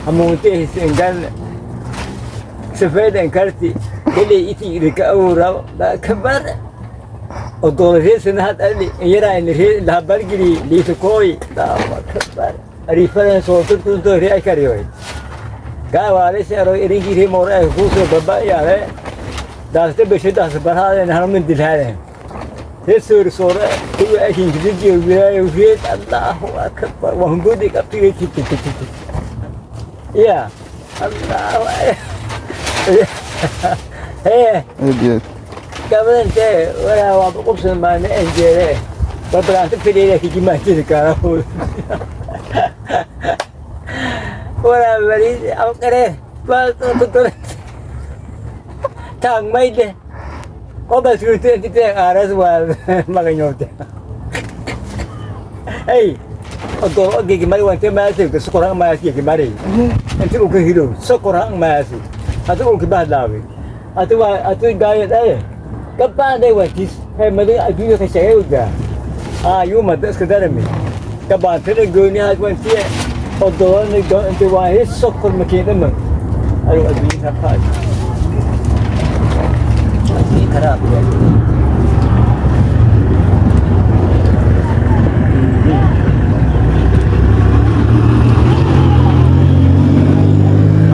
Hamuunte engal safeed enkarti kele iti rika awra kabar odolreesna had ali yara in re la bargiri li to koi da kabar arifan so tu to re kariyo ga wale se aro iringi re mora ku so baba ya re daste beshe das barha ne hanum dilhare تسر صورة كل أشين جديد ويا وفيت الله أكبر وهم بودك أبتدي تي تي تي تي يا الله إيه قبل أنت ولا وقفت ما ننجري ببرا تفري لك كي ما تذكر ولا مريض أو كره ما كنت تang maide Oba surute tite aras wa maganyote. Hey, oto oge mari wante ma se ko sokora ma se ke mari. Ente uke hiro sokora ma se. Atu uke ba lawe. Atu wa atu ga ya dai. Kapa dai wa tis hey mari adu ka shege uga. Ah yu ma das ka darami. Kapa tere goni ha wante oto ne go ente wa he sokor makine ma. Ayo adu ka pa. खराब है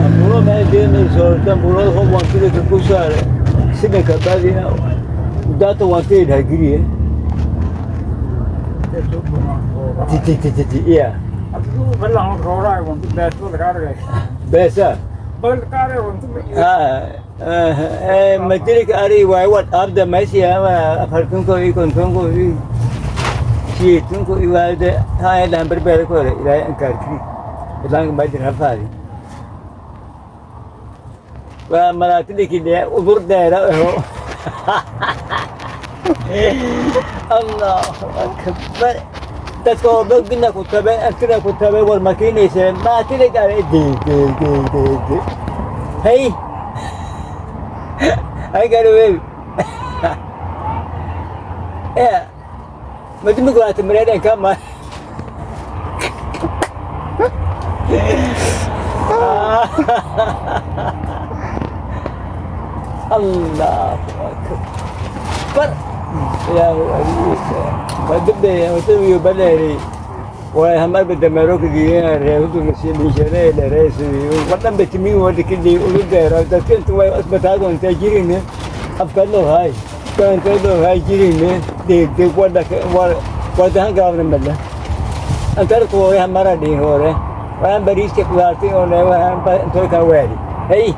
Ambulo me viene sorta ambulo ho wanti de kusar sine kata dina dato wanti dhagiri है ti ti ti ti ya Abu balla roora wanti beso lagaare besa bal kaare wanti ah مدرك أري وايوات أبدا ماشي أما أفرتونكو إيكونتونكو إي شيتونكو إيوالد هاي لامبر بيركو إلى أنكاركي إلى ما أدري هفاري ومراتلك اللي أذر دائرة الله أكبر تتوبة قلنا كتابة أنتنا كتابة والماكينة ما تلك على دي دي دي دي دي هاي I got away. Yeah. But you go out to Maria and come on. Allah Akbar. يا ما تبي بلاري وهم بدمروك دي ريوت مسيح مشاري لرئيس وطن بتمي ودك اللي يقولوا ده ده كنت واثبت هذا انت جيرين افكار له هاي كان له هاي جيرين دي دي ولا ولا هنقابل ملا انت تو هم مرة دي هو وانا بريش كبارتي ولا وانا انت كواري هي